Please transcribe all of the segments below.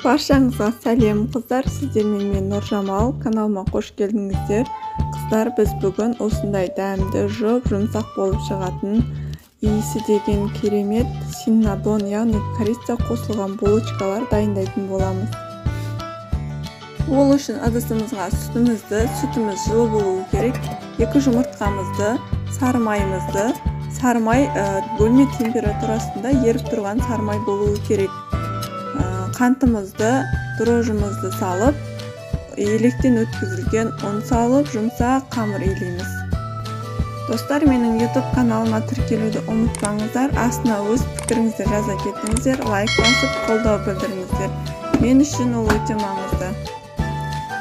Баршаңызға сәлем қыздар, сіздермен мен Нұржамал, каналыма қош келдіңіздер. Қыздар, біз бүгін осындай дәмді, жұп-жұмсақ болып шығатын, иісі деген керемет синнабон, яғни корица қосылған булочкалар дайындайтын боламыз. Ол үшін ыдысымызға сүтімізді, сүтіміз жылы болуы керек, 2 жұмыртқамызды, сары майымызды, сары май бөлме температурасында еріп тұрған сары май болуы керек. Қантымызды, дрожжымызды салып, електен өткізілген ұн салып, жұмсақ қамыр илейміз. Достар, менің YouTube каналыма тіркелуді ұмытпаңыздар. Астына өз пікіріңізді жаза кетіңіздер, лайк басып, қолдау білдіріңіздер. Мен үшін ол өте маңызды.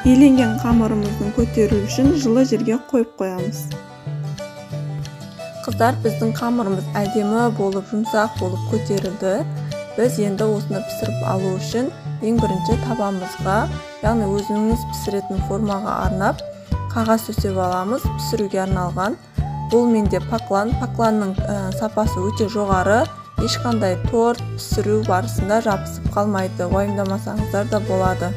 Иленген қамырымыздың көтеру үшін жылы жерге қойып қоямыз. Қыздар, біздің қамырымыз әдемі болып, жұмсақ болып көтерілді. Біз енді осыны пісіріп алу үшін ең бірінші табамызға, яғни өзіңіз пісіретін формаға арнап қағаз төсеп аламыз, пісіруге арналған. Бұл менде паклан. Пакланның сапасы өте жоғары, ешқандай торт пісіру барысында жабысып қалмайды, уайымдамасаңыздар да болады.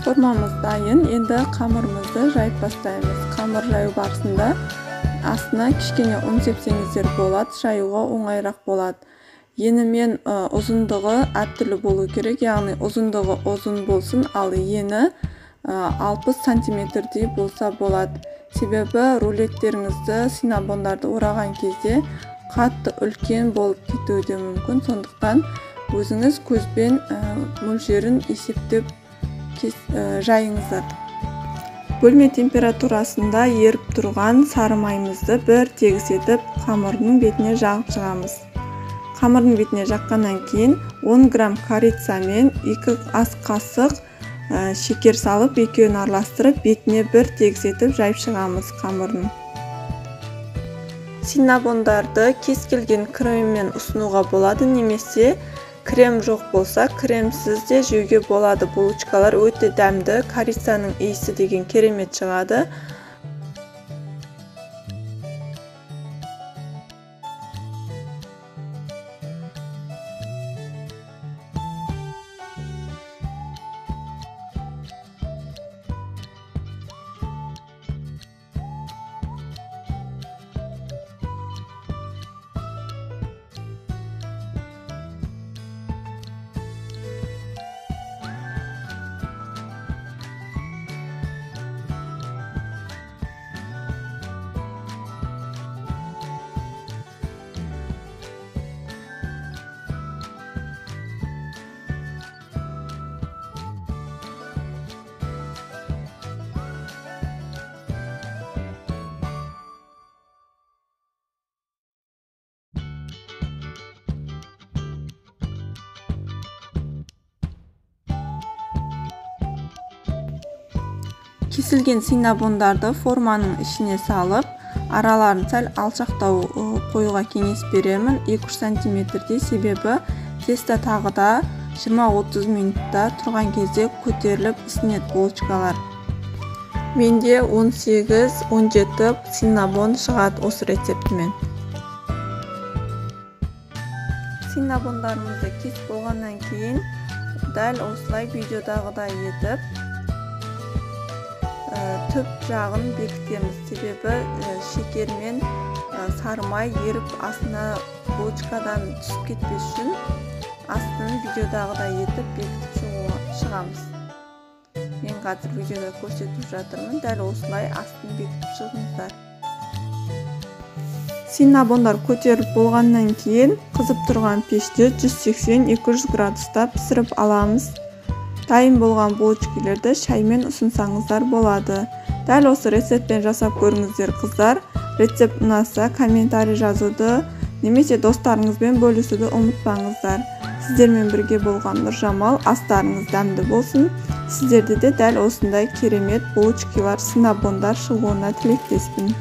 Формамыз дайын, енді қамырымызды жайып бастаймыз. Қамыр жаю барысында астына кішкене ұн сепсеңіздер болады, жаюға оңайырақ болады. Ені мен ұзындығы әртүрлі болу керек, яғни ұзындығы ұзын болсын, ал ені 60 сантиметрдей болса болады. Себебі рулеттеріңізді, синнабондарды ораған кезде қатты үлкен болып кетуі де мүмкін. Сондықтан өзіңіз көзбен мөлшерін есептеп жайыңыздар. Бөлме температурасында еріп тұрған сары майымызды бір тегіс етіп қамырдың бетіне жағып шығамыз. Қамырдың бетіне жаққаннан кейін 10 грамм корица мен 2 ас қасық шекер салып, екеуін араластырып, бетіне бір тегіс етіп жайып шығамыз қамырдың. Синнабондарды кез келген креммен ұсынуға болады, немесе крем жоқ болса, кремсіз де жеуге болады. Булочкалар өте дәмді, корицаның иісі деген керемет шығады. Кесілген синнабондарды форманың ішіне салып, араларын сәл алшақтау қоюға кеңес беремін, 2-3 сантиметрдей, себебі тесто тағы да 20-30 минутта тұрған кезде көтеріліп ісінеді булочкалар. Менде 18-17 синнабон шығады осы рецептімен. Синнабондарымызды кесіп болғаннан кейін дәл осылай видеодағыдай етіп түп жағын бекітеміз, себебі шекер мен сары май еріп астына булочкадан түсіп кетпес үшін астын видеодағыдай етіп бекітіп шығамыз. Мен қазір видеода көрсетіп жатырмын, дәл осылай астын бекітіп шығыңыздар. Синнабондар көтеріліп болғаннан кейін қызып тұрған пеште 180-200 градуста пісіріп аламыз. Дайын болған булочкаларды шаймен ұсынсаңыздар болады. Дәл осы рецептпен жасап көріңіздер, қыздар. Рецепт ұнаса комментарий жазуды немесе достарыңызбен бөлісуді ұмытпаңыздар. Сіздермен бірге болған Нұржамал, астарыңыз дәмді болсын. Сіздерде де дәл осындай керемет булочкалар, синнабондар шығуына тілектеспін.